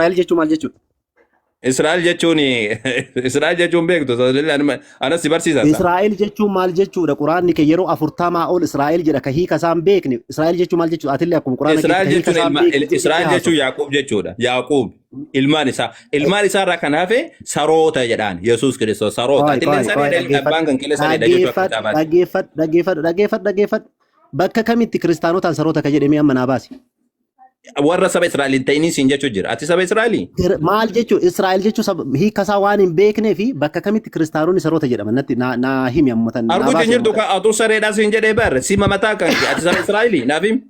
Israa'el jechuun maal jechuudha? Israa'el jechuun Israa'el jechuun beektu anas si barsiisa. Israa'el jechuun maal jechuudha? Quraanni kee yeroo 40 ol Israa'el jedha, ka hiika isaan beekne. Israa'el jechuun maal jechuudha? Atillee akkuma quraana Israa'el keetti ka hiika jechuun isaan ilma beekne jettee Israa'el jechuun haasofta. Yaaqoob jechuudha. Yaaqoob ilmaan isaa ilmaan isaa irraa kan hafe saroota jedhaan Yesuus Kiristoos saroota. Qoy Atillee qoy qoy sareedha, dhaggeeffadhu abbaan kan kille sareedha jechuu akka dhaggeeffadhu macaafaatti. dhaggeeffadhu dhaggeeffadhu dhaggeeffadhu dhaggeeffadhu. Bakka kamitti kiristaanotaan saroota ka jedhame amma naa baasi. Warra saba Israa'el hin ta'iniin siin jechuu jira. Ati saba Israa'elii? Maal jechuun Israa'el jechuun hiika isaa waan hin beeknee fi bakka kamitti kiristaanonni saroota jedhaman natti naa himi amma tan naa Arguutti hin baasi jirtu amma tan. ka atuu sareedhaa siin jedhee barre sima mataa kan kee ati saba Israa'elii naaf himi.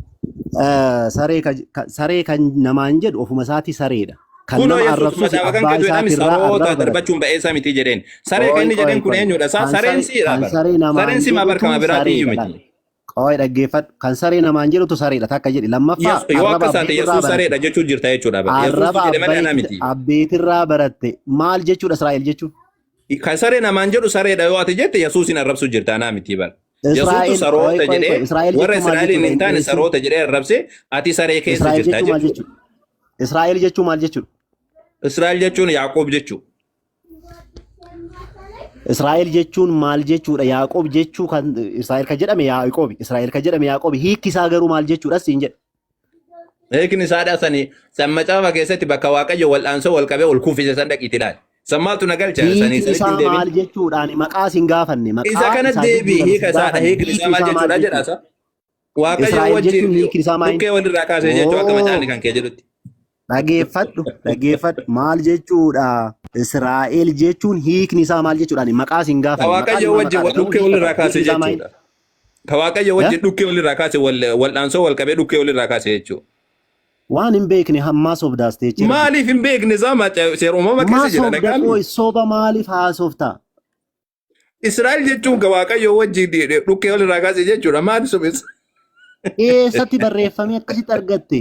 Saree kan namaan jedhu ofuma isaatii sareedha. Kan Kunoo nama Yesuus arrabsus macaafa kan abbaa keetu jedhame isaatirraa saroota arraba barate. darbachuun ba'eessaa miti jedheen. Saree kan Qoy inni qoy jedheen kun qoy. eenyudha? Isaa Kan sareen saree siidha kan bara. saree namaan Sareen simaa jedhutu barkama biraatii iyyuu sareedha miti. laal. Qoy dhaggeeffadhu. Kan saree namaan jedhutu sareedha takka jedhi. Lammaffaa Yoo arraba akkas taate abbeetirraa Yesuus baratte. sareedha jechuu jirta jechuudha bara. Yesuustu Arraba jedhe malee anaa miti. abbeetirraa baratte. Maal jechuudha Israa'el jechuun? Kan saree namaan jedhu sareedha yoo ati jette Yesuusin arrabsuu jirta anaa miti bara. Yesuustu Israa'el qoy saroota qoy qoy jedhee Israa'el warra jechuun maal Israa'eliin jechuudha? hin Hin taane dheessin. saroota jedhee arrabse ati saree keessa Israa'el jirta jechuun maal jechuudha. jechuudha? Israa'el jechuun maal jechuudha? Israa'el jechuun Yaaqoob jechuudha. Israa'el jechuun maal jechuudha? Yaaqoob jechuu kan Israa'el kan jedhame Yaaqoobi. Israa'el kan jedhame Yaaqoobi. Hiikki isaa garuu maal jechuudha siin jedha. Hiikni isaadhaa sani san macaafa keessatti bakka Waaqayyo wal'aansoo wal qabee ol kuffise san dhaqiitti ilaali. San maaltu na galcha sanii Hiikni sanitti hin isaa deebiin. maal jechuudhaan maqaa sin gaafanne Isa maqaa kana isaa deebii jijjiirame hiika sin isaadha gaafanne hiikni isaa hiikni maal isaa maal jechuudha jedha jechuudha? isa. Waaqayyo Israa'el wajjin jechuun hiikni isaa maal? dhukkee walirraa kaasee jechuu akka Oo macaafni kan kee jedhutti. dhageeffadhu dhageeffadhu maal jechuudha? Israa'el jechuun hiikni isaa maal jechuudhaan maqaa sin Ka gaafanne maqaan Waaqayyo isaa wajjin maqaadha garuu dhukkee hiika walirraa qaba kaasee hiikni isaa maal? jechuudha. Ka Waaqayyo wajjin dhukkee walirraa kaase wal'aansoo wal qabee dhukkee walirraa kaase jechuudha. Waan hin beekne hammaa sobdaas jechuudha. Maaliif hin beekne isaa seera uumama Maa keessa jira sobda dhagaami. qoy soba maaliif haasofta? Israa'el jechuun ka Waaqayyo wajjin dhukkee walirraa kaase jechuudha. Maali sobes? Eessatti barreeffamee akkasitti argatte?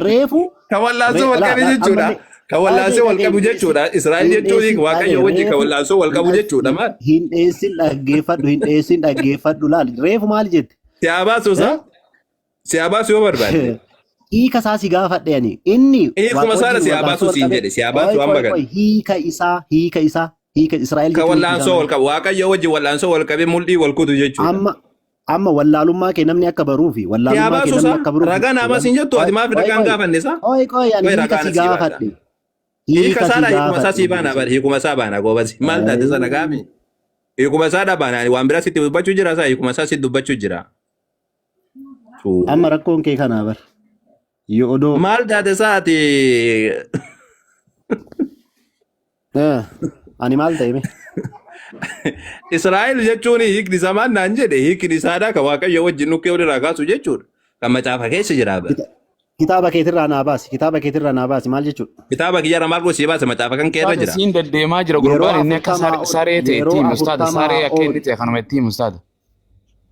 Reefu Ka wallaansoo wal laa qabe laa jechuudha. ammallee Ka wallaansoo dhagee wal dhagee qabu hin dheessin jechuudha. Israa'el hin jechuun dheessin Waaqayyo dhagee wajjin ka reefu wallaansoo wal hin qabu jechuudha. Maal? hin dheessin dhaggeeffadhu hin dheessin dhaggeeffadhu laal reefu maal jette? Si haa baasu isaa? Si haa baasu yoo barbaadde. Hiika isaa si gaafadhe ani inni Hiikuma waaqa isaadha wajjin si haa wallaansoo baasu wal siin qabe jedhe. Si haa qoy baasu amma qoy kana. qoy hiika isaa hiika isaa hiika Israa'el Ka jechuun hiikni isaa wallaansoo maal? wal qabu. Waaqayyo wajjin wallaansoo wal qabee mul'ii wal kutu jechuudha. Amma amma wallaalummaa kee namni akka baruu fi Si haa wallaalummaa kee baasu namni isaa? akka baruuf Ragaa naa baasi hin jettu ati qoy maaf qoy ragaan qoy gaafanne isaa? qoy qoy ani Qoy hiika ragaa si na sii baasa. gaafadhe Hiika hiika si isaadha hiikuma isaa gaafadhe sii baana bara hiikuma isaa baana goobasi. Maal taate sana gaami? Hiikuma isaadha baana ani waan biraa sitti dubbachuu jira isaa hiikuma isaa sitti dubbachuu jira. Amma rakkoon kee kanaa bar yoo odoo Maal taate isaa ati Ani maal ta'e mee? Israa'el jechuun hiikni isaa maal naan jedhe hiikni isaadha ka Waaqayyo wajjin dhukkee walirraa kaasu jechuudha. Kan macaafa keessa jira bara. Kitaaba keetirraa naa baasi. Kitaaba keetirraa naa baasi maal jechuudha? Kitaaba kiyyarra maal gosi baase macaafa kan keerra Ustaada jira. siin deddeemaa jira Yeroo gurbaan inni akka 40 ol saree ta'e itti yeroo himi ustaada 40 saree akka ol inni ta'e kanuma itti himi ustaada.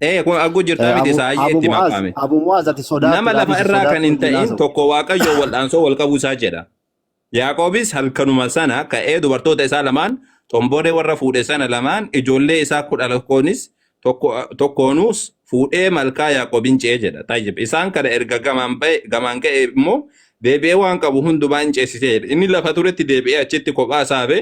Ee kun arguu jirtaa miti Abu isaa Abu itti Mu'aaz maqaame. Abu Mu'aaz ati Nama sodaattuudhaaf lafa isa irraa kan sodaattu hin wajjin ta'in haasa'u. tokko Waaqayyo wal'aansoo wal qabuu isaa jedha. Yaaqoobis halkanuma sana ka'ee dubartoota isaa lamaan xomboree warra fuudhe sana lamaan ijoollee isaa 11nis tokko tokkoonuus fuudhee malkaa Yaaqoobiin ce'e jedha. Tayyib isaan kana erga gamaan ba'e gamaan ga'e immoo deebi'ee waan qabu hundumaa in ceesisee jedha. Inni lafa turetti deebi'ee achitti kophaa isaa hafe.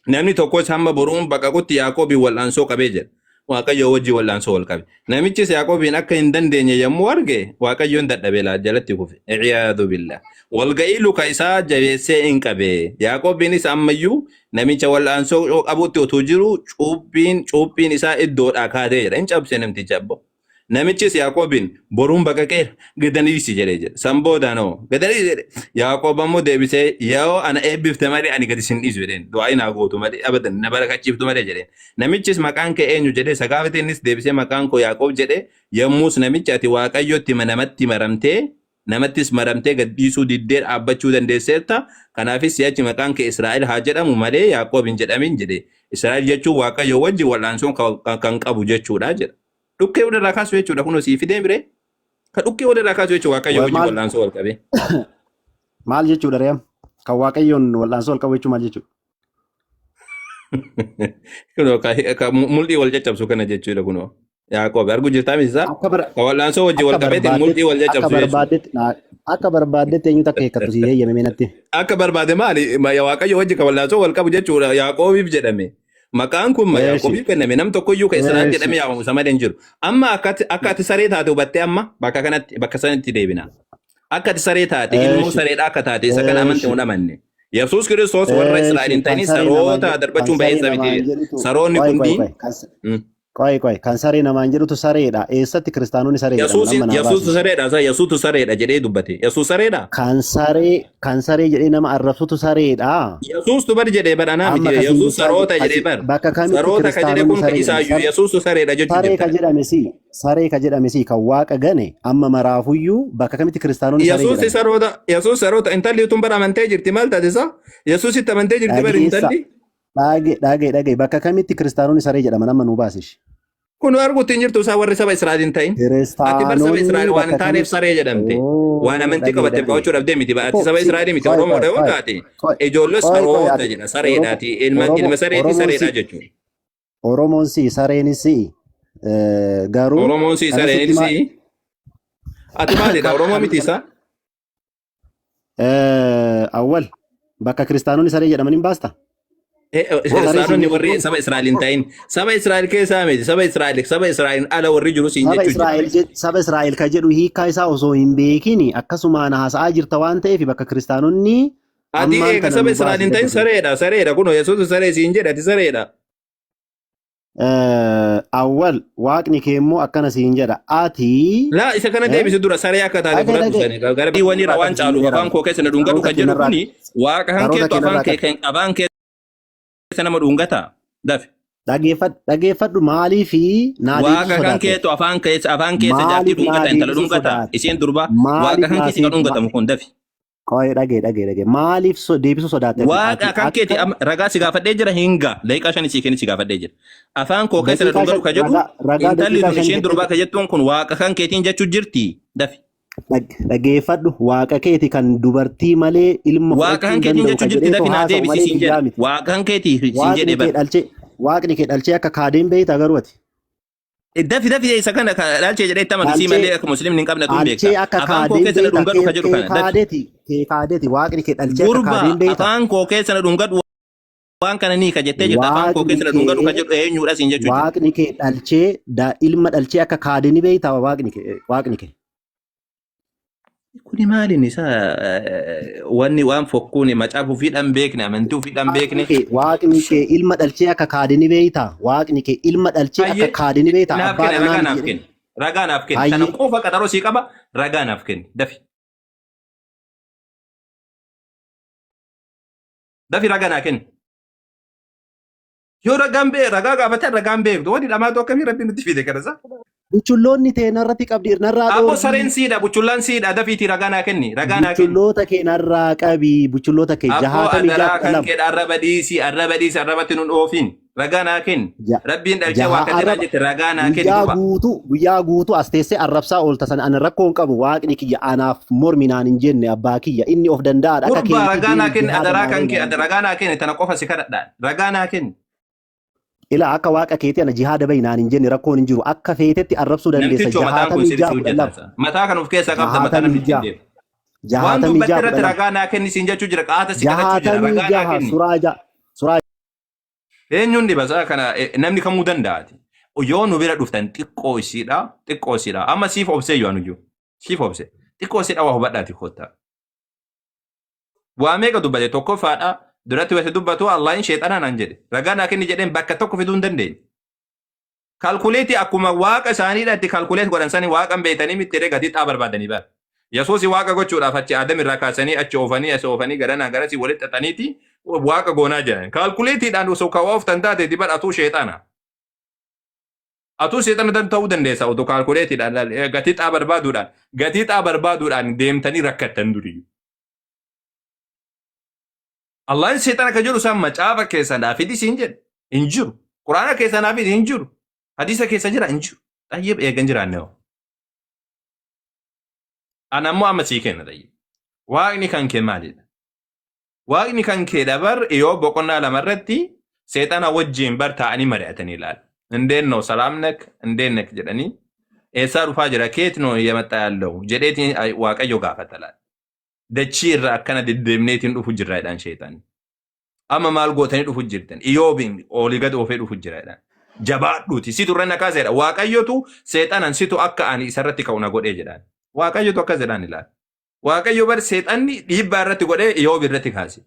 Namni tokkos hamma boruun baqaqutti Yaaqoobiin wal'aansoo qabee jedha. Waaqayyoo wajjin wal'aansoo wal qabe. Namichis Yaaqoobiin akka hin dandeenye yommuu arge Waaqayyoon dadhabe laa jalatti kufe. Iyaadu billah. Walga'ii luka isaa jabeessee in qabe. Yaaqoobiinis ammayyuu namicha wal'aansoo qabutti utuu jiru cuuphiin cuuphiin isaa iddoodhaa kaatee jedha. In cabse namticha abbo. Namichis Yaaqoobiin, Boruun baqaqeera, gad na dhiisi jedhee jedhe. San boodaan hoo, gad na dhiisi jedhe. Yaaqoob ammoo deebisee, Yoo ana eebbifte malee ani gad sin dhiisu jedheen. Du'aa'ii naa gootu malee, abadan na barakachiiftu malee jedheen. Namichis maqaan kee eenyu jedhee isa gaafate, innis deebisee maqaan koo Yaaqoob jedhe. Yommus namichi, Ati Waaqayyotti namatti maramtee, namattis maramtee gad dhiisuu diddee dhaabbachuu dandeesseerta, kanaafis si'achi maqaan kee Israa'el haa jedhamu malee Yaaqoob hin jedhamin jedhe. Israa'el jechuun Waaqayyo wajjin wal'aansoo kan qabu jechuudha jedha. Dhukkee walirraa kaasu jechuudha kunoo sii fidee miree. Ka dhukkee walirraa kaasu jechuudha Waaqayyo wajjin Maal wal'aansoo wal qabee. maal jechuudha reem? Kan Waaqayyoon wal'aansoo wal qabu jechuun maal jechuudha? Kunoo ka mul'ii wal caccabsu kana jechuudha kunoo. Yaaqoob arguu jirtaa miti isaa? Akka bar Ka wal'aansoo wajjin akka wal qabeetiin mudhii barbaaddetti wal akka caccabsu jechuudha. barbaaddetti akka barbaaddetti eenyutu akka hiikkattu si heeyyame mee natti. Akka barbaade maali? Waaqayyo wajji ka wal'aansoo wal qabu jechuudha. Yaaqoobiif jedhame. Maqaan kun Eeshi Yaaqoobiif kenname. Nam tokkoyyuu ka Israa'el eeshi jedhamee yaamamu isa malee hin jiru. Amma akka ati saree taate hubattee amma bakka kanatti bakka sanatti deebina. Akka ati saree taate ilmoo eeshi sareedha akka taate isa kana amante eeshi hin amanne. Yesuus Kiristoos warra Israa'el eeshi hin kan ta'in saree namaan saroota jedhu kan darbachuun saree ba'eessa miti. namaan jedhutu Saroonni qoy qoy kunniin qoy kan qoy qoy kan saree namaan jedhutu sareedha. Eessatti kiristaanonni saree jedhaman Yesuus amma naa Yesuustu baasi. sareedha isa Yesuustu sareedha jedhee dubbate. Yesuus sareedha. Kan saree jedhee nama arrabsutu sareedha. Yesuustu bar jedhee bar anaa Amma miti. kasiin Yesuus jechaa saroota jedhee kasi bar. bakka kamitti Saroota ka jedhe kiristaanonni kun ka saree jedhaman isaayyuu Yesuustu sareedha jechuu saree ka jirta. jedhame si saree ka jedhame si kan waaqa gane amma maraafuyyuu bakka kamitti kiristaanonni saree Yesuus jedhaman. saroota Yesuus saroota intalli tun bar amantee jirti maal taate isa? Yesuusitti amantee jirti bar Dhageessa intalli. dhage dhage dhage bakka kamitti kiristaanonni saree jedhaman amma nu baasish. Kun arguutti hin jirtu isaa warri saba Israa'el hin ta'in. Ati bar saba Kiristaanonni Israa'el waan bakka hin taaneef kamitti saree jedhamte. Waan oo amantii dhage qabatte dhage qabachuu dhabdee miti. Ati ko saba si Israa'el miti qoy qoy Oromoodha yoo qoy taate qoy ijoollee qoy qoy saroota ati jedha Oromo sareedhaati. Ilma Oromo ilma sareeti Oromoon sareedha si jechuudha. Oromoon si sareenis si garuu Oromoon si kana sitti sareenis maa si. Ati maalidha? Oromoo kan miti isaa? Awwal bakka kiristaanonni saree jedhaman hin baasta? Saree siin Kiristaanonni jedhu warri kun saba Israa'el hin ta'in saba Israa'el keessaa miti saba Israa'el saba Israa'el ala warri jiru siin saba jechuu jira. Israa'el saba Israa'el ka jedhu hiikkaa isaa osoo hin beekin akkasumaan haasa'aa jirta waan ta'eef bakka kiristaanonni Ati ammaan eega tana saba nu Israa'el baasi hin ta'in daddafne. sareedha sareedha kunoo Yesuus saree siin jedhe ati sareedha. Awwal waaqni kee immoo akkana siin jedha ati Laa isa kana deebisi dura saree akka taate dhage fudhadhu dhage sani gara wanni irra karoora waan qabi siin caaluuf jedhama afaan koo keessa na dhungadhu karoota kan jedhu keenarraa kuni waaqa kan karoota keettu afaan keenarraa kee qabi kan afaan keessa nama dhungata dafi. Dhageeffadhu dhageeffadhu maaliifi naa deebisuu Waaqa kan sodaatte keetu afaan keessa jaartii maaliif naa dhungata intala deebisuu dhungata sodaatte isheen durba waaqa maaliif kan naa keessa kan dhungatamu kun dafi. Qoy dhage dhage dhage maaliif deebisuu sodaatte ati Waaqa ati kan keeti akka amma ragaa si gaafadhee jira hinga daqiiqaa 5 sii kenni si gaafadhee jira. Afaan koo keessa na daqiiqaa dhungadhu 5 ka jedhu ragaa ragaa intalli daqiiqaa tun 5 isheen durbaa jettee ka jettuun kun waaqa kan keetiin jechuu jirti dafi. Dhageeffadhu waaqa keeti kan dubartii malee ilma Waaqa fudhachuu kan hin keetiin danda'u jechuu ka jirti jedheetoo dafi naa haasa'u deebisi malee siin biyyaa jedha. miti. Waaqa kan keetii siin Waaqni jedhee kee bar. dhalchee waaqni kee dhalchee akka kaadeen beeyta garuu ati. Dafi dafi isa kana ka dhalchee jedhee itti amanu sii Dhalchee malee akka muslimni hin qabne tun beekta. dhalchee akka Afaan koo kaadeen keessa na beeyta dhungadhu kee ka jedhu kee kana dafi. kaadeeti kee kaadeeti waaqni kee dhalchee akka Gurba kaadeen beeyta. afaan koo keessa na dhungadhu waan kana ni ka jettee jirta afaan koo Waaqni keessa na dhungadhu ka kee jedhu eenyudha siin jechuu jira. waaqni kee dhalchee ilma dhalchee akka kaadeen beeyta waaqni kee waaqni kee. Kuni maaliin isaa wanni waan fokkuun macaafa ofiidhaan beekne amantii ofiidhaan Waaqni beekne. kee waaqni kee ilma dhalchee akka kaadeen beeyta waaqni kee ilma dhalchee akka Hayyee kaadeen beeyta naaf abbaa kenni dhanaa ragaa miti naaf jedhee. kenni ragaa naaf kenni tana Hayyee qofa qaxaroo sii qaba ragaa naaf kenni dafi dafi ragaa naa kenni. Yoo ragaan bee ragaa gaafatan ragaan beektu wani dhamaatu akkamii rabbi nutti fide kana sa. Buchulloonni tee narratti qabdi narraa Abbo dhoorgi. sareen siidha buchullaan siidha dafiitii ragaa naa kenni ragaa naa kenni. Buchulloota kee narraa qabi buchulloota kee Abboo jahaatamii adaraa jaha kudha kan lama. kee arraba dhiisi arraba dhiisi arrabatti nun oofin ragaa naa kenni. Rabbiin dhalchee Jaha waa katinaa arraba jette ragaa naa kenni guyyaa duba. guutuu guyyaa guutuu as teessee arrabsaa oolta sana ana rakkoo hin qabu waaqni kiyya anaaf mormi naan hin jenne abbaa kiyya inni of danda'aadha akka Gurbaa keetii ragaa naa deemi kenni jihaada adaraa naa kan kee wayi naan hin jenne. ragaa naa kenni tana qofa si kadhadha ragaa naa kenni. Ila akka waaqa keetii ana jihaada bayi naan hin jenne rakkoon hin jiru akka feetetti arrabsuu dandeessa Namtichoo mataan kun jahaatamii sirrii jaha si kudha hojjeta. lama Mataa kan of keessaa qabda mataa jahaatamii namni ittiin jaha deemu. Waan jahaatamii dubbatte jaha irratti kudha lama ragaa naa kenni siin jechuu jira qaata si kadhachuu jira jahaatamii ragaa naa jaha kenni. suraa jaha suraa Eenyuun dhiba isaa kana namni kamuu danda'aati. Yoo nu bira dhuftan xiqqoo isiidha xiqqoo isiidha amma siif obsee yoo anuyyuu siif obse xiqqoo isiidha waa hubadhaati kottaa. Waa meeqa dubbate tokkoffaadha duratti wayita dubbatu Allahin sheexanaa naan jedhe ragaa naa kenni jedheen bakka tokko fiduu hin dandeenye. Kalkuleetii akkuma waaqa isaaniidha itti kalkuleet godhan sani waaqan beektanii miti jedhee gatii xaa barbaadanii bara. Yesuusi waaqa gochuudhaaf achi Aadam irraa kaasanii achi oofanii as oofanii garanaa garasii walitti xaxaniiti waaqa goonaa jiran. Kalkuleetiidhaan osoo kan ooftan taate dibar atuu sheexana. Atuu seexana dan ta'uu dandeessa otoo kaalkuleetiidhaan gatii xaa barbaaduudhaan gatii xaa barbaaduudhaan deemtanii rakkattan duriyyuu. Allahn seexana ka jedhu isaan macaafa keessa naa fidi siin jedhe hin jiru. Quraana keessa naa fidi hin jiru. Hadiisa keessa jira hin jiru. Xayyib eegan jiraanne hoo. Ana ammoo amma sii kenna xayyib. Waaqni kan kee maalidha? Waaqni kan kee dabar yoo boqonnaa 2 irratti seexana wajjin bar taa'anii mari'atanii ilaala. እንዴት ነው ሰላም ነክ እንዴት ነክ jedhanii eessaa dhufaa jira keet ነው እየመጣ ያለው jedheetiin Waaqayyo gaafata laal. Dachii irra akkana deddeemneetiin dhufu jirra jedhaan sheexaan. Amma maal gootanii dhufu jirtan? Iyoobiin olii gad oofee dhufu jira jedhaan. Jabaadhuuti situ irra na kaaseedha. Waaqayyotu seexanan situ akka ani isarratti ka'u na godhee jedhaan. Waaqayyotu akkas jedhaan ilaala. Waaqayyo bar seexanni dhiibbaa irratti godhee Iyoob irratti kaase.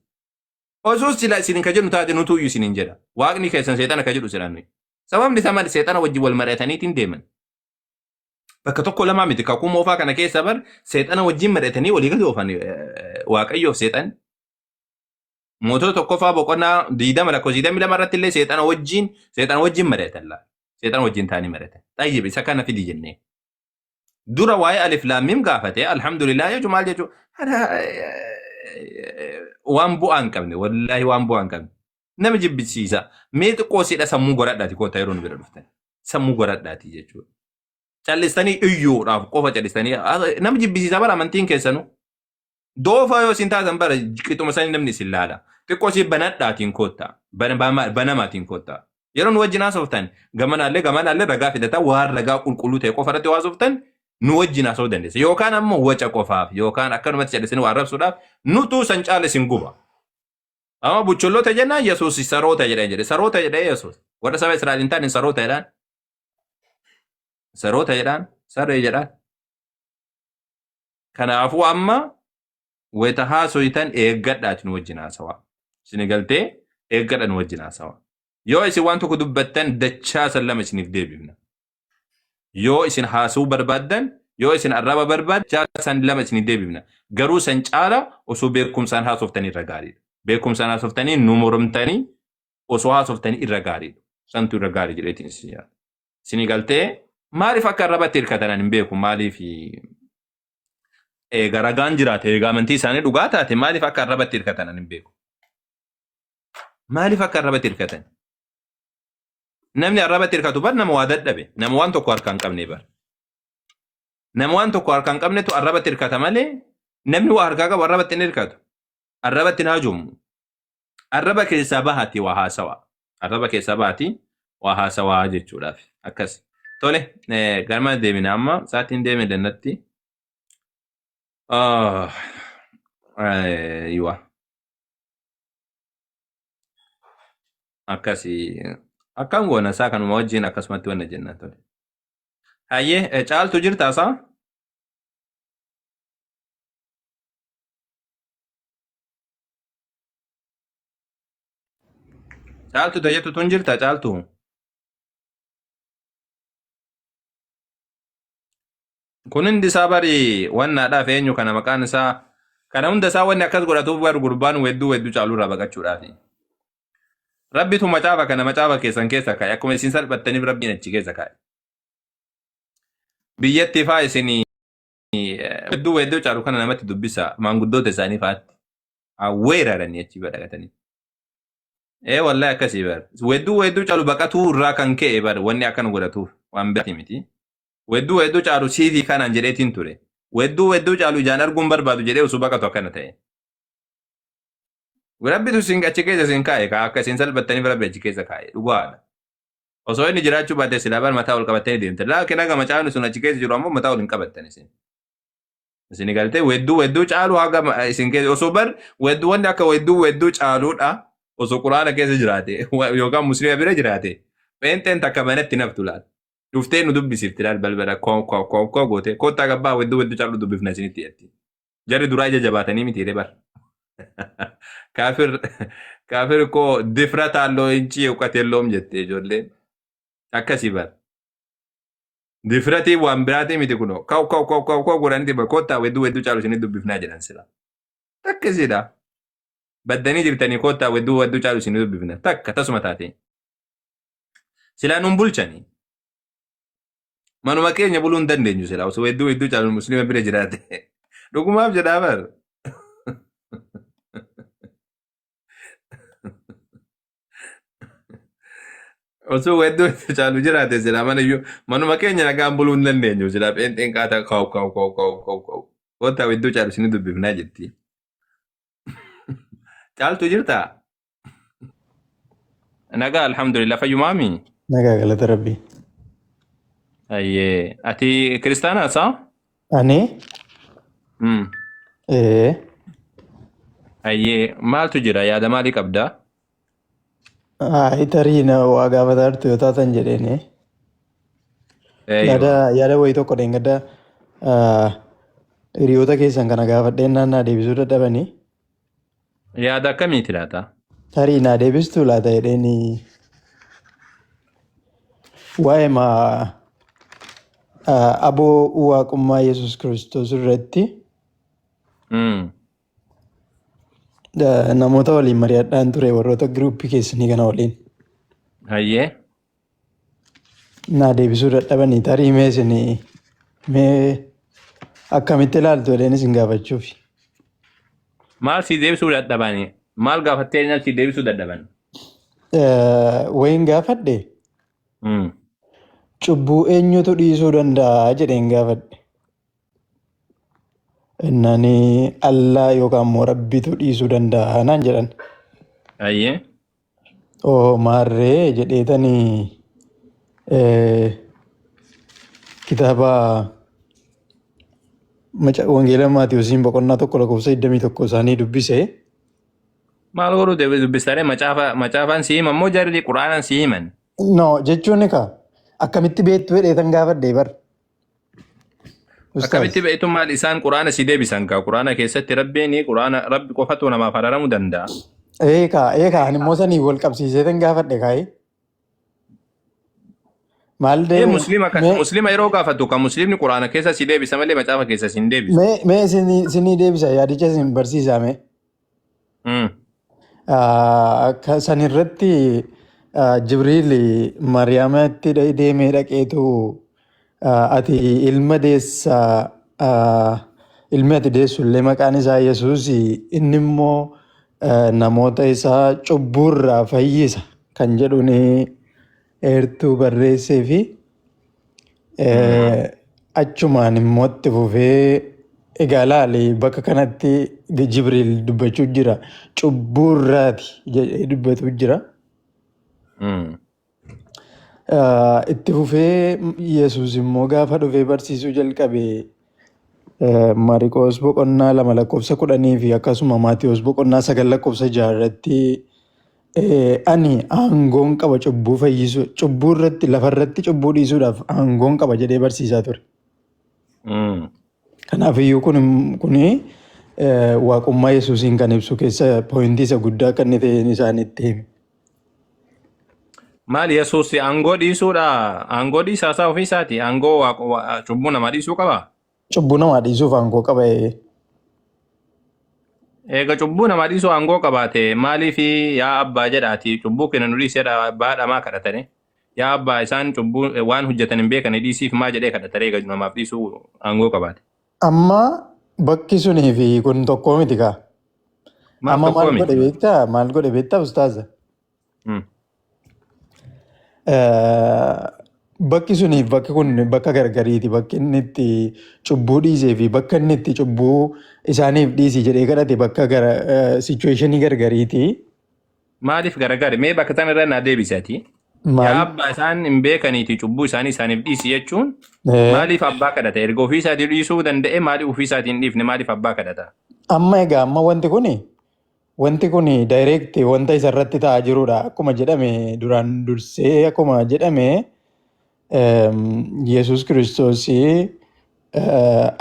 Osoo sila isin ka jedhu taate nutu iyyuu isiniin jedha. Waaqni keessan seexana ka jedhu silaa nuyi. Sababni isaa maali? Seexana wajjin wal mari'ataniitiin deeman. Bakka tokko lamaa miti kakuu moofaa kana keessa bar seexana wajjin mari'atanii walii gadi oofan Waaqayyoof seexan. Mootota tokkoffaa boqonnaa 20 lakkoofsa 22 irratti illee seexana wajjin mari'atan laala. Seexana wajjin ta'anii mari'atan. Xayyib isa kana fidi jennee. Dura waa'ee alif laam miim gaafate alhamdulillah jechuun maal jechuun waan bu'aa hin qabne, wallaahi waan bu'aa hin qabne. Nama jibbisiisa. Mee xiqqoo siidha sammuu godhadhaati koota yeroo nu bira dhuftan. Sammuu godhadhaati jechuudha. Callistanii iyyuudhaaf qofa callistanii nama jibbisiisa bara amantiin keessanuu. Doofaa yoo isin taatan bara qixuma sanii namni isin laala. Xiqqoo si banadhaatiin koottaa. Banamaatiin koottaa. Yeroo nu wajjin haasoftan gamanaallee gamanaallee ragaa fidataa waan ragaa qulqulluu ta'e qofa irratti haasoftan nu wajjin haasa'uu dandeessa. Yookaan ammoo waca qofaaf yookaan akkanumatti callisanii waan arrabsuudhaaf nutuu san caala isin guba. Amma bucholloota jennaan Yesuus saroota jedhee jedhe. Saroota jedhee Yesuus. Warra saba Israa'el hin taane saroota jedhaan. Saroota jedhaan. Saree jedhaan. Kanaafuu amma wayita haasoyitan eeggadhaati nu wajjin haasawaa. Isin galtee eeggadha nu wajjin haasawaa. Yoo isin waan tokko dubbattan dachaa san lama isiniif deebifna. Yoo isin haasawuu barbaaddan, yoo isin arraba barbaaddan dachaa san lama isiniif deebifna. Garuu san caala osoo beekumsaan haasoftanii irra gaariidha. Beekumsaan haasoftanii nu moromtanii osoo haasoftanii irra gaariidha. Santu irra gaarii jedheetiin isin yaada. Isinii galtee maaliif akka arrabatti hirkatan hin beeku, maaliif eega ragaan jiraate, eega amantii isaanii dhugaa taate, maaliif akka arrabatti hirkatan hin beeku. Maaliif akka arrabatti hirkatan? Namni arrabatti hirkatu bar nama waa dadhabe, nama waan tokko harkaa hin qabne bar. Nama waan tokko harkaa hin qabnetu arrabatti hirkata malee namni waa harkaa qabu arrabatti hin hirkatu. Arrabatti hin haajomu. Arraba keessaa bahaati waa haasawaa. Arraba keessaa bahaati waa haasawaa jechuudhaaf. Akkas. Tole, garma deemina amma sa'aatiin deeme dannatti. Aywa. Akkasi. Akkam goona isaa kanuma wajjin akkasumatti wanna jenna tole. Hayyee, caaltu jirtaa isaa? Caaltu tajettu tun jirta caaltu? Kun hundi isaa bari wannaadhaaf eenyu kana maqaan isaa kana hunda isaa wanni akkas godhatuuf bar gurbaan wedduu wedduu caalurraa baqachuudhaafi. Rabbitu macaafa kana macaafa keessan keessa kaa'e, akkuma isin salphattaniif rabbiin achi keessa kaa'e. Biyyatti faa isin wedduu wedduu caalu kana namatti dubbisa maanguddoota isaanii fa'aatti. Weeraranii achi badhaqatanii. Ee wallahi akkasii bar. Wedduu wedduu caalu baqatuu irraa kan ka'e bar wanni akkana godhatuuf waan biraati miti. Wedduu wedduu caalu siifii kanaan jedheetiin ture. Wedduu wedduu caalu ijaan arguun barbaadu jedhee osoo baqatu akkana ta'e. Rabbitu isin achi keessa isin kaa'e kaa akka isin salphattaniif rabbi achi keessa kaa'e dhugaadha. Osoo inni jiraachuu baate silaa bar mataa ol qabattanii deemte. Laakiin haga macaafni sun achi keessa jiru ammoo mataa ol hin qabattan isin. Isin galtee wedduu wedduu caalu haga isin keessa osoo bar wedduu wanni akka wedduu wedduu caaluudha osoo quraana keessa jiraate yookaan musliima bira jiraate pheenxeen takka manatti naftu laal. Dhuftee nu dubbisiifti laal balbala koo koo koo koo goote kottaa gabbaa wedduu wedduu caalu dubbifna isinitti jetti. Jarri duraa ija jabaatanii miti bar. Kaafir kaafir koo difra taalloo inci እውቀት የለውም jette ijoolleen. Akkasii bar. Difratii waan biraatii miti kunoo. Kaw kaw kaw kaw kaw godhaniiti bar kottaa wedduu wedduu caalu isinii dubbifnaa jedhan sila. Akkasiidha. Baddanii jirtanii kottaa wedduu wedduu caalu isinii dubbifna. Takka tasuma taate. Silaa nun bulchanii. Manuma keenya buluu hin dandeenyu silaa osoo wedduu wedduu caalu musliima bira jiraate. Dhugumaaf jedhaa bar. Osoo wedduu wedduu caalu jiraate silaa mana iyyuu manuma keenya nagaan buluu hin dandeenyu silaa pheenxeen qaataa kaw kaw kaw kaw kaw kaw. Kottaa wedduu caalu isinii dubbifnaa jetti. Caaltu jirtaa? Nagaa alhamdulillah, fayyumaami? Nagaa galata Rabbii. Ayyee. Ati kiristaanaa saa? Ani ee Ayyee. Maaltu jira? Yaada maalii qabdaa? Hayi tarii na waa gaafataa jirtu yoo taatan jedheeni. Eeyyo. Yaada yaada wayii tokko dheengadda hiriyoota keessan kana gaafadheen naan naa deebisuu dadhabanii. Yaada akkamiiti laata? Tarii naa deebistuu laata jedheeni waa'ee maa aboo waaqummaa Yesuus Kiristoos irratti namoota waliin mari'adhaan ture warroota giruuppii keessanii kana waliin. Hayyee. Naa deebisuu dadhabanii tarii mee isin mee akkamitti ilaaltu jedheen isin gaafachuuf. Maal si deebisuu dadhabani? Maal gaafattee nyaal si deebisuu dadhaban? Wayin gaafadhe cubbuu eenyutu dhiisuu danda'a jedheen gaafadhe. Innaan Allaa yookaan immoo Rabbitu dhiisuu danda'a naan jedhan. Hayyee. Oo maarree jedheetanii kitaaba Wangeela Maatiyusiin boqonnaa 1 lakkoofsa 21 isaanii dubbise. Maal godhuu dubbistanii macaafa macaafaan si himan moo jarri quraanaan si himan? No jechuun egaa akkamitti beektu jedheetan gaafadhe bar. Ustaaz. Akkamitti beektu maal isaan quraana si deebisan kaa quraana keessatti rabbiin quraana rabbi qofatu namaaf araaramuu danda'a. Eekaa eekaa ani immoo sanii wal qabsiiseetan gaafadhe kaa'ee. Maal Ee deeme muslima kan mee muslima yeroo gaafatu kan muslimni quraana keessa si deebisa malee macaafa keessa si hin deebisu. mee mee isinii isinii deebisa yaadicha isin barsiisaa mee. Akka san irratti Jibriil Mariyaamatti deemee dhaqeetu ati ilma deessa ilmi ati deessu illee maqaan isaa Yesuus inni immoo namoota isaa cubbuurraa fayyisa kan jedhuun eertuu barreessee fi achumaan immoo itti fufee egaa laali bakka kanatti Jibriil dubbachuu jira cubbuu irraati jedhee dubbatu jira. Itti fufee Yesuus immoo gaafa dhufee barsiisuu jalqabe Maariqoos boqonnaa 2 lakkoofsa 10 fi akkasuma Maatiyoos boqonnaa 9 lakkoofsa 6 irratti ani aangoon qaba cubbuu fayyisuu cubbuu irratti lafa irratti cubbuu dhiisuudhaaf aangoon qaba jedhee barsiisaa ture. Kanaaf iyyuu kun kuni waaqummaa Yesuusiin kan ibsu keessa pooyintii isa guddaa akka inni ta'een isaanitti hime. Maal Yesuus aangoo dhiisuudha? Aangoo dhiisaa isaa ofii isaati. Aangoo cubbuu namaa dhiisuu qabaa? Cubbuu namaa dhiisuuf aangoo qaba. Eega cubbuu namaa dhiisuu aangoo qabaate maaliif yaa abbaa jedhaati cubbuu keenya nu dhiisi jedha abbaa dhamaa kadhatane. Yaa abbaa isaan cubbuu waan hojjetan hin beekani dhiisiif maa jedhee kadhatare eega namaaf dhiisuu aangoo qabaate. Amma bakki sunii fi kun tokkoo miti kaa. Maaf Amma tokkoo maal godhe miti? beektaa? Maal godhe beektaa ustaaza? Bakki suniif bakki kun bakka gargariiti. Bakki inni itti cubbuu dhiisee fi bakka inni itti cubbuu isaaniif dhiisi jedhee kadhate bakka gara situation gargariiti. Maaliif garagari? Mee bakka tana irra naa deebisi ati. Yaa Maal? abbaa isaan hin beekaniiti cubbuu isaanii isaaniif dhiisi jechuun maaliif abbaa kadhata? Erga ofii isaatii dhiisuu danda'e maaliif ofii isaatii hin dhiifne maaliif abbaa kadhata? Amma egaa amma wanti kuni Wanti kun direct wanta isa irratti ta'aa jirudha. Akkuma jedhame duraan dursee akkuma jedhame Yesuus Kiristoos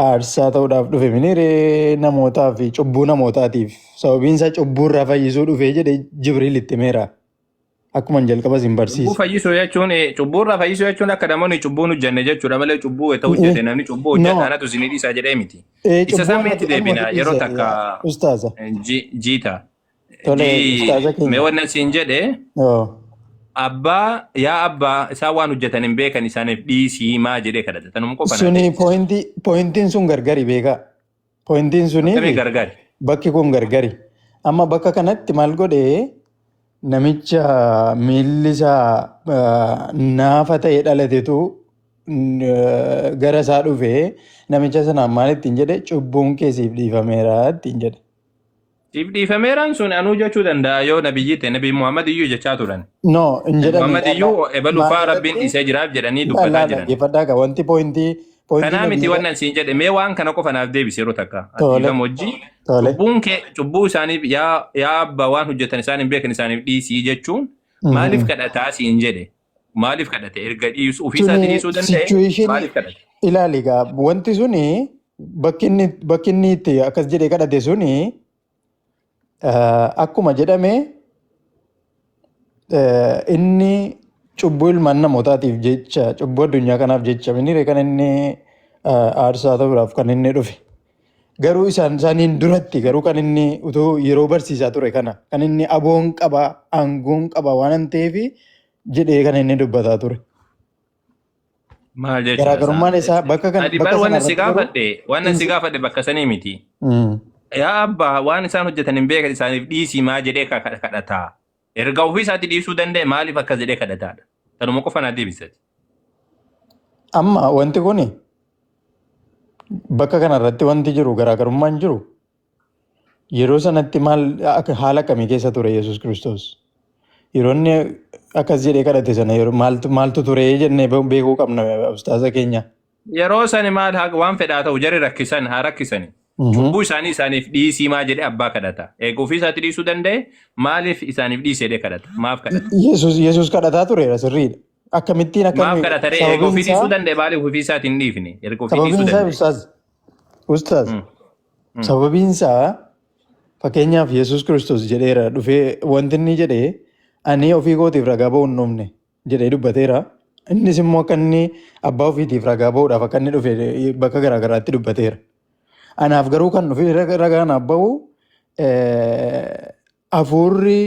aarsaa ta'uudhaaf dhufe miniree namootaa fi cubbuu namootaatiif sababiin isaa cubbuu irraa fayyisuu dhufe jedhe Jibriil itti himeera. Akkuma jalqaba isin Cubbuu barsiise. fayyisuu jechuun cubbuu irraa fayyisuu jechuun akka namoonni cubbuu hin hojjenne jechuudha malee cubbuu wayita hojjete namni cubbuu No. hojjeta anatu isin dhiisaa jedhee miti. Isa Isa cubbuu san meetti anatu anumatu deebina yeroo dhiise takka yaa ustaaza. jiita. Tole Jii ustaaza mee keenya. wannan siin jedhe Oo. abbaa yaa abbaa isaan waan hojjetan hin beekan isaaniif dhiisii maa jedhee kadhate tanuma qofa naa Suni deebisi. poointii poointiin sun gargari beekaa. Poointiin sunii Akkamii fi gargari? bakki kun gargari. Amma bakka kanatti maal godhe namicha miilli isaa naafa ta'e dhalatetu gara isaa dhufe namicha sanaan maal ittiin jedhe cubbuun kee siif dhiifameera ittiin jedhe. Siif dhiifameeraan sun anuu jechuu danda'a yoo nabiyyii ta'e Nabi Muhammad iyyuu jechaa turan. No, hin Nabi jedhani. Muhammad iyyuu ebaluu Maal faa rabbiin irratti? dhiisee jiraaf jedhanii dubbataa Laala, jiran. dhaggeeffadhaa qaba. Wanti pointii Kanaa miti nabiyyaa. wannan siin jedhe mee waan kana qofa naaf deebisi yeroo takka. Ati Tole, dhiifama hojii tole. cubbuun kee cubbuu isaaniif yaa abbaa waan hojjetan isaan hin beekan isaaniif dhiisii jechuun maaliif kadhataa siin jedhe maaliif kadhate erga dhiisuu ofii isaatii Suni dhiisuu danda'e situation maaliif kadhate? ilaali egaa wanti suni bakki inni itti akkas jedhee kadhate suni akkuma jedhame inni cubbuu ilmaan namootaatiif jecha cubbuu addunyaa kanaaf jecha inni kan inni aarsaa ta'uudhaaf kan inni dhufe. Garuu isaan isaaniin duratti garuu kan inni utuu yeroo barsiisaa ture kana kan inni aboon qaba aangoon qaba waan ta'eef jedhee kan inni dubbataa ture. Maal jechuudha Garaagarummaan isaa? isaa bakka kan Ati bakka bar sana wannan si irratti garuu gaafadhe wannan si gaafadhe bakka sanii miti. Yaa abbaa waan isaan hojjetan hin beekan isaaniif dhiisii maa jedhee kadhataa. Erga ofii isaatti dhiisuu danda'e maaliif akkas jedhee kadhataadha? Tanuma qofa naa deebisati. Amma wanti kuni bakka kana irratti wanti jiru garaagarummaan jiru yeroo sanatti maal haala akkamii keessa ture Yesuus Kiristoos? Yeroo inni akkas jedhee kadhate sana yeroo maaltu ture jennee beekuu qabna ustaaza keenya. Yeroo sani maal waan fedhaa ta'u jarri rakkisan haa rakkisani. Cubbuu isaanii isaaniif dhiisii maa jedhee abbaa kadhata. Eega ofii isaatti dhiisuu danda'e maaliif isaaniif dhiisee jedhee kadhata? Maaf kadhata? Yesuus kadhataa tureera sirriidha. Akkamittiin akka Maaf nuyi kadhata ree? Eega sababiin ofii dhiisuu isaa danda'e maaliif ofii isaatiin hin dhiifne? Erga ofii sababiin dhiisuu isaa danda'e. ustaaz sababiin isaa fakkeenyaaf Yesuus Kiristoos jedheera dhufee wanti inni jedhee ani ofii kootiif ragaa ba'uu hin dhufne jedhee dubbateera. Innis immoo akka inni abbaa ofiitiif ragaa ba'uudhaaf akka inni dhufe bakka garaa garaatti dubbateera. Anaaf garuu kan dhufe ragaa naaf ba'u hafuurri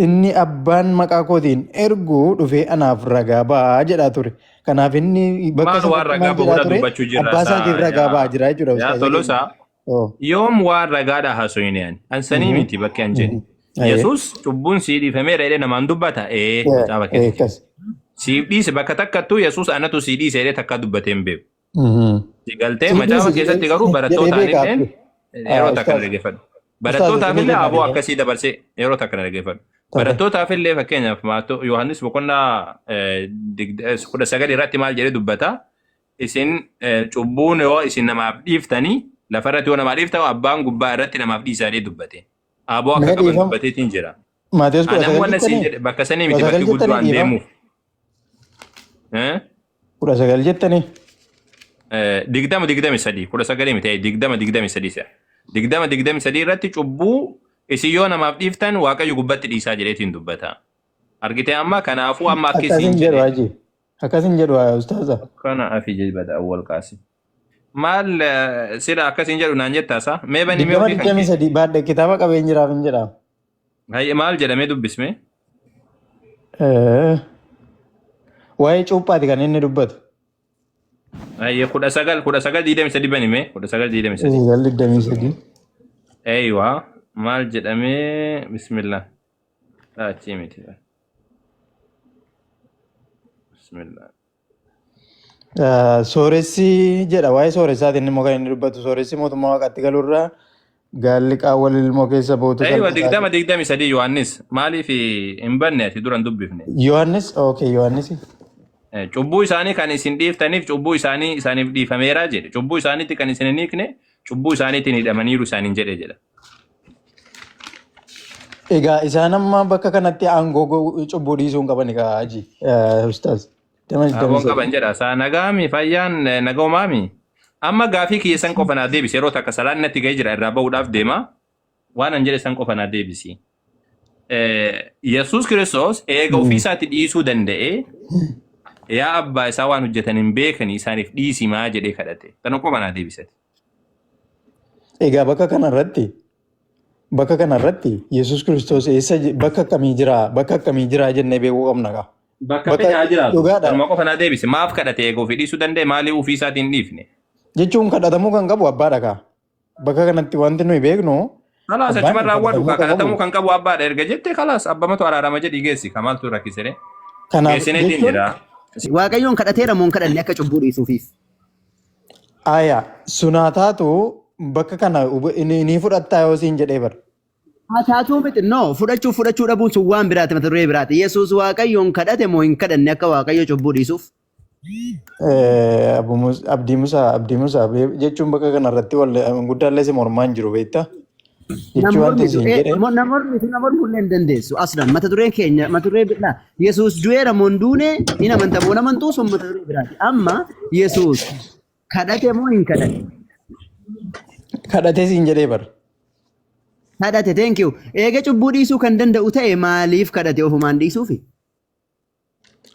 inni abbaan maqaa kootiin ergu dhufee anaaf ragaa ba'aa jedhaa ture. Kanaaf inni bakka Maal waan sanatti ragaa maal jedhaa ba'uudha ture? dubbachuu jirra Abbaa isaatiif isaa ragaa ba'aa yaa jira jechuudha yaa ustaaza keenya. Tolosaa. Oh. Yoom waan ragaadha haasofne ani? An sanii miti bakki an jedhe. Yesuus cubbuun sii dhiifameera jedhee namaan dubbata. Ee macaafa keessa jira. Akkas. Siif dhiise bakka takkattuu Yesuus anatu sii dhiise jedhee takka dubbatee hin beeku. Si galtee Sii macaafa dhiise keessatti garuu jedhee barattootaan beeka. illeen yeroo takka na Ustaaz. dhaggeeffadhu. Ustaaz Barattootaaf isinii illee kenna aboo dhiifama. akkasii dabarsee yeroo takka na dhaggeeffadhu. Tole. Barattootaaf illee fakkeenyaaf Yohaannis boqonnaa 19 irratti maal jedhee dubbata? Isin cubbuun yoo isin namaaf dhiiftanii lafarratti yoo namaa dhiiftan abbaan gubbaa irratti namaaf dhiisaa jedhee dubbate. Aboo akka Mee qaban dhiifama. dubbateetiin jira. Maatewos Anam 19 wanna siin jettanii? jedhe bakka sanii miti 19 bakki guddoo jettanii an dhiifama. deemuuf. Eh? 19 jettanii? 20 23 19 miti 20 23 si'a. 20 23 irratti cubbuu isin yoo namaaf dhiiftan Waaqayyo gubbatti dhiisaa jedheetiin dubbata. Argitee amma kanaafuu amma akka Akkas isin hin jedhu jedhe. haji. Akkas hin jedhu ustaaza. Kana afi jibada awwal qaasi. Maal sila akkas hin jedhu naan jettaasa? Mee bani mee 20 ofii kan digdamii kee. sadii baadhe kitaaba qabeen jiraaf hin jedha. Hayya maal jedhamee dubbisme? Waa'ee cuuphaati kan inni dubbatu. Hayya 19 19 23 bani mee 19 23. 9 23. Eeywa maal jedhamee bismillah. Achii miti. Bismillah. Sooressi jedha waa'ee sooressaati inni immoo kan inni dubbatu sooressi mootummaa waaqaatti galuurraa gaalli qaawwa ilmoo keessa bootu Eeywa salphataa 20 jedha. 23 Yohaannis maaliif hin banne ati duran dubbifne? Yohaannis okay Yohaannis. Cubbuu isaanii kan isin dhiiftaniif cubbuu isaanii isaaniif dhiifameera jedhe. Cubbuu isaaniitti kan isin hin hiikne cubbuu isaaniitiin hidhamaniiru isaaniin jedhe jedha. Egaa isaan amma bakka kanatti aangoo cubbuu dhiisuu hin qaban egaa haji ustaaz. 20 digdamii Aangoon sadii. qaban jedha. Saa nagaami fayyaan nagoomaami. Amma gaafii kiyya san qofa naa deebisi. Yeroo takka salaan natti ga'ee jira irraa ba'uudhaaf deema. Waan an jedhe san qofa naa deebisi. Yesuus Kiristoos eega ofii isaatti dhiisuu danda'ee yaa abbaa isaa waan hojjetan hin beekanii isaaniif dhiisi maa jedhee kadhate. Kana qofa naa deebisati. Egaa bakka kanarratti Yesuus Kiristoos eessa bakka akkamii jira jennee beekuu qabna gaa. Bakka Bakka fedhe haa jiraatu. dhugaadha. Kanuma qofa naa deebise. Maaf kadhate eega ofii dhiisuu danda'e maaliif ofii isaatiin hin dhiifne? Jechuun kadhatamuu kan qabu abbaadha kaa. Bakka kanatti wanti nuyi beeknu Kalaas abbaan achuma raawwadhu kadhatamuu kaa kan kadhatamuu qabu. kan qabu abbaadha erga jette kalaas abbamatu araarama jedhii geessi kamaaltu rakkisere. Kanaaf Geessineetiin jechuun jira. Waaqayyoon kadhateera moo hin kadhanne akka cubbuu dhiisuufiif? aya sunaa taatu bakka kana ni fudhattaa yoo siin jedhee bara. Haa taatuu miti no fudhachuu fudhachuu dhabuun sun waan biraati mata duree biraati. Yesuus Waaqayyoon kadhate moo hin kadhanne akka Waaqayyo cubbuu dhiisuuf? Abdii Musaa Abdii Musaa jechuun bakka kanarratti wal guddaallee si mormaa hin jiru beektaa? Jechuu wanti Namoonni siin jedhe. namoonni namoonni hullee hin dandeessu. Aslan mata dureen keenya mata duree biraa Yesuus du'eera moo hin duune hin amanta moo hin amantuu sun mata duree biraati. Amma Yesuus kadhate moo hin kadhanne? Kadhatee siin jedhee bara. Kadhate thank you. Eega cubbuu dhiisuu kan danda'u ta'e maaliif kadhate ofumaan dhiisuufi?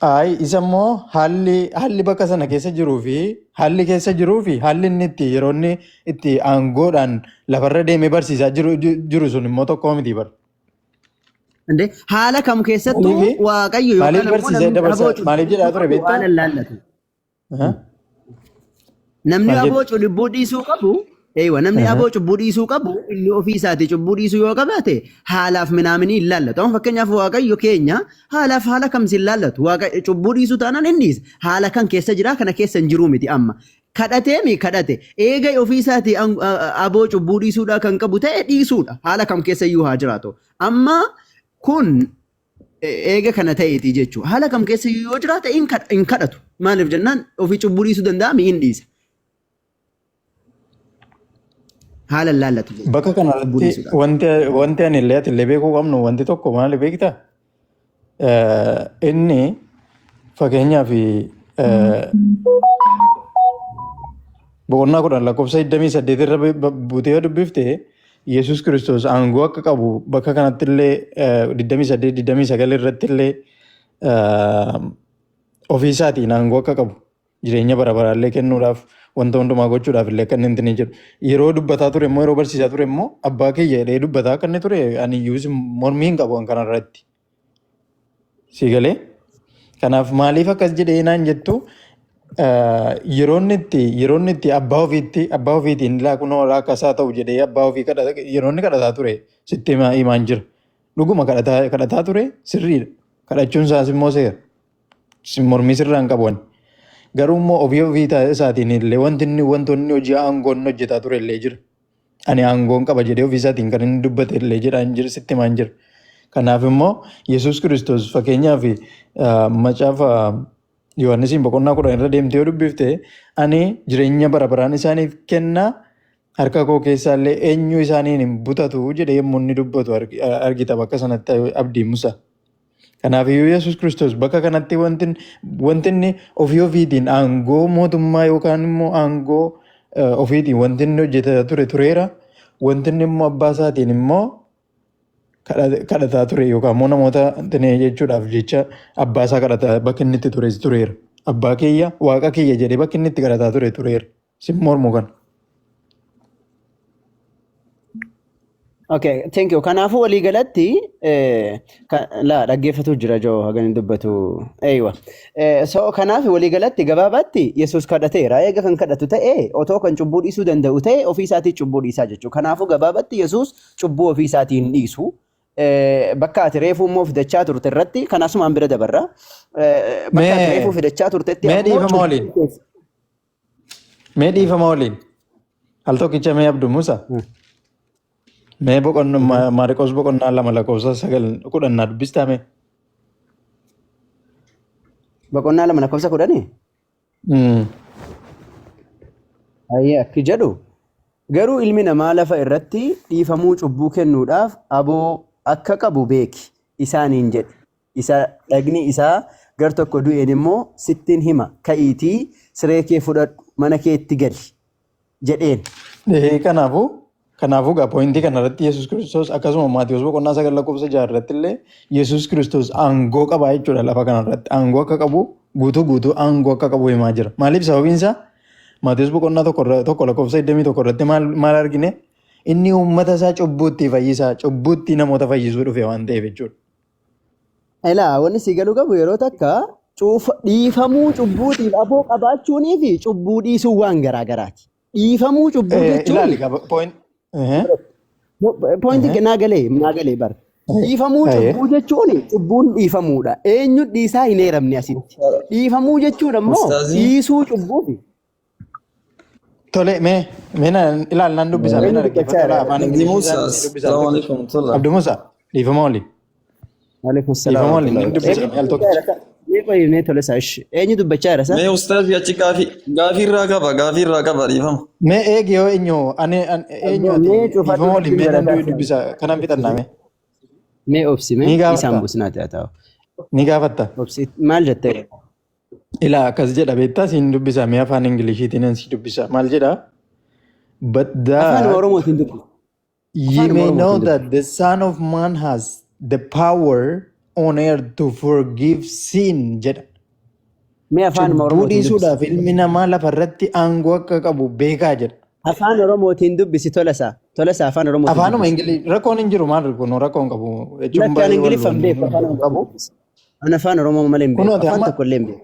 Ayi isa immoo haalli haalli bakka sana keessa jiruu fi haalli keessa jiruu fi haalli inni itti yeroo inni itti aangoodhaan lafarra deemee barsiisaa jiru jiru sun immoo tokko miti bara. Inde haala kam keessattuu Maaliif Waaqayyo yookaan maaliif ammoo barsiisee namni dabarsa aboo cubbuu maaliif jedhaa ture qabu beektaa? waan allaallatu. Aha. Namni Maal aboo jedhe? cubbuu dhiisuu qabu, eeywa namni aboo cubbuu dhiisuu qabu inni ofii isaatii cubbuu dhiisuu yoo qabaate haalaaf minaaminii hin laallatu. Amma fakkeenyaaf Waaqayyo keenya haalaaf haala kam si hin laallatu. Waaqa cubbuu dhiisuu taanaan inni dhiisa. Haala kan keessa jira kana keessa hin jiruu miti amma. Kadhatee mi kadhate. Eega ofii isaatii aboo cubbuu dhiisuudhaa kan qabu ta'e dhiisuudha. Haala kam keessa iyyuu haa jiraatu. Amma kun eega kana ta'eeti jechuudha. Haala kam keessa yoo jiraate hin kadhatu. Maaliif jennaan ofii cubbuu dhiisuu danda'a mi hin dhiisa. Haala hin laallatu jechuudha. Bakka Cubbuu kanarratti dhiisuudhaaf. wanti wanti ani illee ati illee beekuu qabnu wanti tokko maali beektaa? Inni fakkeenyaaf boqonnaa 10 lakkoofsa 28 irra buutee yoo dubbifte Yesuus Kiristoos aangoo akka qabu bakka kanatti illee 28 29 irratti illee ofii isaatiin aangoo akka qabu jireenya bara baraallee kennuudhaaf wanta hundumaa gochuudhaaf illee akka inni hin jedhu. Yeroo dubbataa ture immoo yeroo barsiisaa ture immoo abbaa kiyya jedhee dubbataa akka inni ture ani iyyuu mormii hin qabu kan kanarratti. Si galee? Kanaaf maaliif akkas jedhee naan jettu yeroo inni itti abbaa ofiitiin laa kunoo akkasaa ta'u jedhee abbaa ofii kadhata yeroo inni kadhataa ture sitti himaan jira. Dhuguma kadhataa ture sirriidha. Kadhachuun isaas immoo seera. Mormii sirraa hin qabu ani. Garuu immoo ofii ofii isaatiin illee wanti inni wantoonni hojii aangoo inni hojjetaa ture illee jira. Ani aangoon qaba jedhee ofii isaatiin kan inni dubbate illee jedhaa hin jiru sitti himaa hin jiru. Kanaaf immoo Yesuus Kiristoos fakkeenyaaf macaafa Yohaannisiin boqonnaa 10 irra deemtee yoo dubbifte ani jireenya bara baraan isaaniif kenna harka koo keessaa illee eenyu isaaniin hin butatu jedhee yommuu inni dubbatu argita bakka sanatti abdii Musa. Kanaafiyyuu Yesuus Kiristoos bakka kanatti wanti wanti inni ofii ofiitiin aangoo mootummaa yookaan immoo aangoo ofiitiin wanti inni hojjetaa ture tureera. Wanti inni immoo abbaa isaatiin immoo kadhataa ture yookaan immoo namoota tinee jechuudhaaf jecha abbaa isaa kadhataa bakki inni itti tures tureera. Abbaa kiyya waaqa kiyya jedhee bakki inni itti kadhataa ture tureera. Sin mormu kana. Okay, thank you. Kanaafuu walii galatti laa dhaggeeffatu jira joo hagan hin dubbatu. Eeywa. So kanaaf walii galatti gabaabaatti Yesuus kadhateera. Eega kan kadhatu ta'e otoo kan cubbuu dhiisuu danda'u ta'e ofii isaatii cubbuu dhiisaa jechuudha. Kanaafuu gabaabatti Yesuus cubbuu ofii isaatii hin dhiisu. Bakka ati reefuu immoo fidachaa turte irratti kan asumaan bira dabarra. Bakka ati reefuu fidachaa turtetti Mee ammoo dhiifama cubbuu waliin. Mee dhiifama waliin. Al tokkicha mee Abdu Musa. Mee boqonnaa Maariqoos boqonnaa 2 lakkoofsa 9 10 naa dubbistaa mee. Boqonnaa 2 lakkoofsa 10. Ayyee akki jedhu garuu ilmi namaa lafa irratti dhiifamuu cubbuu kennuudhaaf aboo akka qabu beeki isaaniin jedhe. Isa dhagni isaa gar tokko du'een immoo sittin hima ka'iitii siree kee fudhadhu mana keetti gali jedheen. Ee, kanaafuu kanaafuu gaa poointii kana irratti Yesuus Kiristoos akkasuma Maatiyos boqonnaa 9 lakkoofsa 6 irratti illee Yesuus Kiristoos aangoo qabaa jechuudha lafa kana irratti aangoo akka qabu guutuu guutuu aangoo akka qabu himaa jira. Maaliif sababiin isaa Maatiyos boqonnaa 1 lakkoofsa 21 irratti maal maal argine inni uummata isaa cubbuutti fayyisaa cubbuutti namoota fayyisuu dhufe waan ta'eef jechuudha. Ilaa wanni sii galuu qabu yeroo takka dhiifamuu cubbuutiif aboo qabaachuunii fi cubbuu dhiisuun waan garaa garaati. Dhiifamuu cubbuu jechuun Ilaali qaba point. Pointi naa galee naa galee bara. Dhiifamuu cubbuu jechuun cubbuun dhiifamuudha. Eenyu dhiisaa hin eeramne asitti. Dhiifamuu jechuun ammoo Ustaazii. dhiisuu cubbuufi. Tole mee mee na ilaal nan dubbisa mee Eenyu na dubbachaa dhaggeeffadhu jira? laa afaan Abdi Ingiliffii Musa, isaan ni dubbisa assalamu al tokkicha. alaikum warahmatullah. Abdi Musa dhiifama waliin Waalaikum salaam dhiifama waliin warahmatullahi nan dubbisa wabarakatuh. mee al Eenyu dubbachaa tokkicha. jira sa? Mee qoyi mee tole isaa ishi. Eenyu dubbachaa jira sa? Mee ustaazi achi gaafii gaafii irraa qaba gaafii irraa qaba dhiifama. Mee eegi yoo eenyu ani eenyu Abbo ati mee cufadhu dhiifama waliin dubbiin mee nan barataa si dubbisa kanan fixannaa mee. Mee obsi mee Ni isaan gaafatta busnaati haa ta'u. ni gaafatta. Obsi maal jettee? Ilaa akkas jedha beektaa siin dubbisa mee afaan Ingiliishiitiin si dubbisa maal jedha? But Afaanuma that Oromootiin dubbisi. ye Afaanuma may know Oromootiin that dubbisi. the Son of Man has the power on earth to forgive sin jedha. Mee afaanuma Cubbuu Oromootiin dubbisi. dhiisuudhaaf ilmi namaa lafa irratti aangoo akka qabu beekaa jedha. Afaan Oromootiin dubbisi Tolasaa. Tolasaa afaan Oromootiin Afaanuma dubbisi. Ingilii rakkoon hin jiru maal kun rakkoon hin qabu jechuun Lakki ani baay'ee wal Ingiliffa hin beeku afaan hin qabu. Oromootiin dubbisi. Ani afaan Oromoo malee hin beeku. Kunooti Afaan amma tokko illee hin beeku.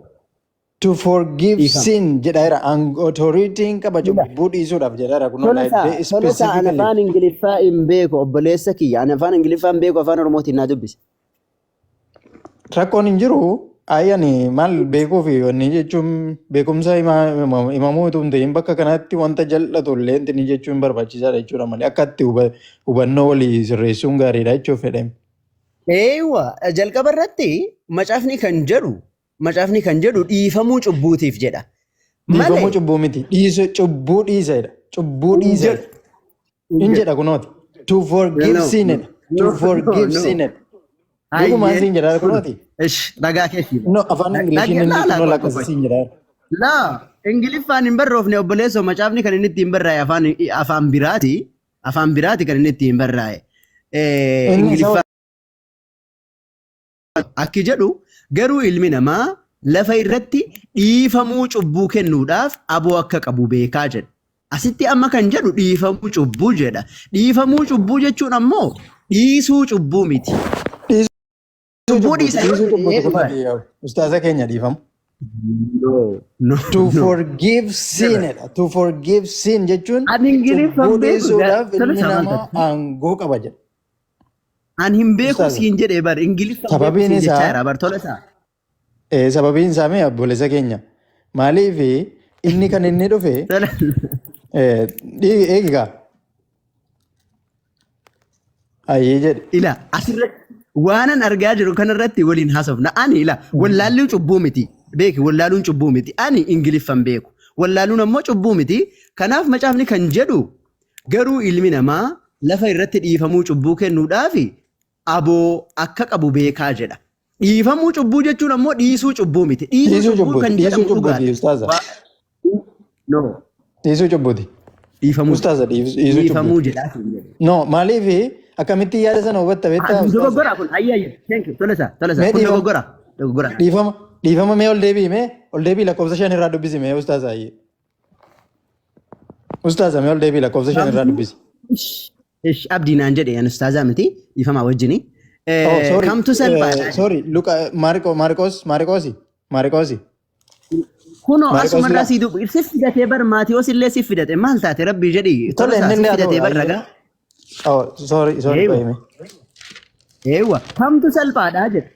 to forgive Dhiifama. sin jedha jira. Authority qaba Ila. cubbuu dhiisuudhaaf jedha jira kunoo Tolasaa like Tolasaa ani specifically. afaan Ingiliffaa hin beeku obboleessa kiyya. Ani afaan Ingiliffaa hin beeku afaan Oromootiin naa dubbisi. Rakkoon hin jiru ayyani maal beekuu fi wanni jechuun beekumsa himamuu utuu hin ta'in bakka kanatti wanta jal'atu illee inni jechuun barbaachisaadha jechuudha malee akka itti hubannoo walii sirreessuun gaariidha jechuuf fedhame. Eeywa jalqaba irratti macaafni kan jedhu macaafni kan jedhu dhiifamuu cubbuutiif jedha. Dhiifamuu Malee cubbuu miti dhiise cubbuu dhiisedha cubbuu hin dhiisedha jedhu hin hin jedhu. jedha kunooti to forgive No, sin no, jedha to no, no, forgive no. sin jedha dhugumaan Hayyee siin jedha kun kunooti. ish ragaa keetii. No afaan Ingiliishiin Dhagee inni laa laa kunoo qoy qoy lakkoofsa qoy. siin jedha. Laa Ingiliffaan hin barroofne obboleessoo macaafni kan inni ittiin barraa'e afaan afaan biraati. Afaan biraati kan inni ittiin barraa'e. Inni isa Ingiliffaan akki jedhu garuu ilmi namaa lafa irratti dhiifamuu cubbuu kennuudhaaf aboo akka qabu beekaa jedha. Asitti amma kan jedhu dhiifamuu cubbuu jedha. Dhiifamuu cubbuu jechuun ammoo dhiisuu cubbuu miti. Dhiisuu Cubbuu cubbuuti. dhiisa yoo Dhiisuu jedhe cubbuuti dhufa. kunooti ustaaza keenya dhiifamu. No, no, To no. forgive sin jedha. To forgive sin jechuun Ani Ingiliffaan cubbuu beeku dhiisuudhaaf tola ilmi isaa maal namaa taate? aangoo qaba jedha. Ani hin beeku Ustaaza. siin jedhee bar Ingiliffaan beeku Sababiin siin jechaa isaa jira bar tola isaa. sababiin isaa mee obboleessa keenya maaliif inni kan inni dhufe Tola. eegigaa ayyee jedhe. Ila asirratti waanan argaa jiru kanarratti waliin haasofna. Ani ila wallaalluun cubbuu miti. Beeki wallaaluun cubbuu miti. Ani Ingiliffan beeku. Wallaaluun ammoo cubbuu miti. Kanaaf macaafni kan jedhu garuu ilmi namaa lafa irratti dhiifamuu cubbuu kennuudhaaf aboo akka qabu beekaa jedha. Dhiifamuu cubbuu jechuun ammoo dhiisuu cubbuu miti. Dhiisuu Dhiisuu cubbuu cubbuuti. kan Dhiisuu jedhamu cubbuuti dhugaadha. ustaaza. No. Dhiisuu cubbuuti. Dhiifamuu Ustaaza dhiisuu dhiifamuu cubbuuti. jedhaa siin jedhe. No maaliif akkamitti yaada sana hubatta beektaa ustaaza? Dogoggora kun ayya ayya. Thank you. Tolasaa tolasaa. Mee Kun dhiifama dogoggora. Dogoggora. dhiifama dhiifama mee ol deebi'i mee ol deebi'i lakkoofsa 5 irraa dubbisi mee ustaaza ayyee. Ustaaza mee ol deebi'i lakkoofsa 5 irraa dubbisi. Ish abdii naan jedhe ani ustaazaa miti dhiifamaa wajjini. Oh sorry Kamtu salphaadha. sorry Luka Maarqo Maarqos Maarqoosi Maarqoosi Kunoo Maarqos asumarraa laa sii dubbi si fidatee bar Maatiyoos illee si fidate maal taate rabbii jedhi tole tolasaa inni si illee haa ta'u fidatee bar ayyee. ragaa. Oh sorry sorry Eewa qoyime. eewa kamtu salphaadha jedhe.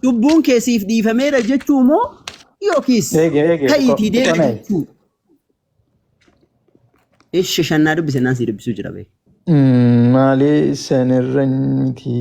Cubbuun kee siif dhiifameera jechuu moo yookiis Eegi eegi ka'iitii deemi qonee. jechuu. Ishi shannaa dubbise naan sii dubbisuu jira beek. Maali sanirra miti.